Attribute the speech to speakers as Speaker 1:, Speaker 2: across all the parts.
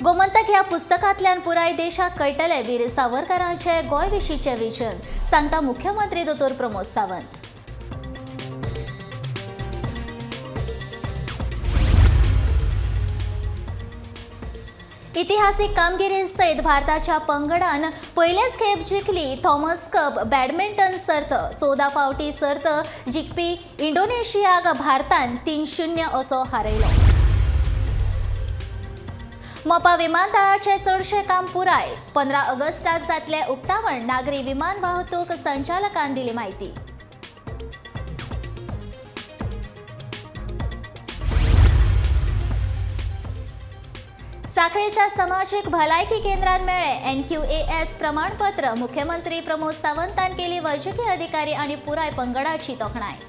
Speaker 1: गोमंतक ह्या पुस्तकांतल्यान पुराय देशाक कळटलें वीर सावरकरांचे गोंय विशींचें विजन, सांगता मुख्यमंत्री दोतोर प्रमोद सावंत. इतिहासीक कामगिरी सयत भारताच्या पंगडान पयलेच खेप जिखली थॉमस कप बॅडमिंटन सर्त. 14 फावटी सर्त जिखपी इंडोनेशियाक भारतान 3-0 असो हारयलो. मोपा विमानतळाचें चडशें काम पुराय. 15 ऑगस्टाक जातलें उक्तावण. नागरी विमान वाहतूक संचालकान दिली म्हायती. साखळेच्या समाजीक भलायकी केंद्रान मेळ्ळें NQAS प्रमाणपत्र. मुख्यमंत्री प्रमोद सावंतान केली वैजकी अधिकारी आनी पुराय पंगडाची तोखणाय.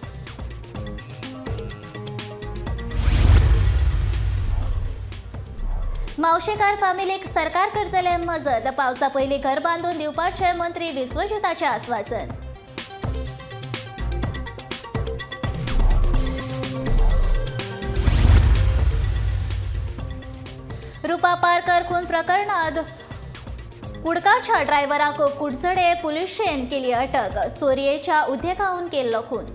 Speaker 1: मावशेकार फामिलीक सरकार करतले मजत. पावसा पयलीं घर बांदून दिवपाचें मंत्री विश्वजिताचें आस्वासन. रुपा पारकर खून प्रकरणात कुडकाच्या ड्रायव्हराक कुडचडे पुलिशेन केली अटक. चोरयेच्या उद्देगाहून केल्लो खून.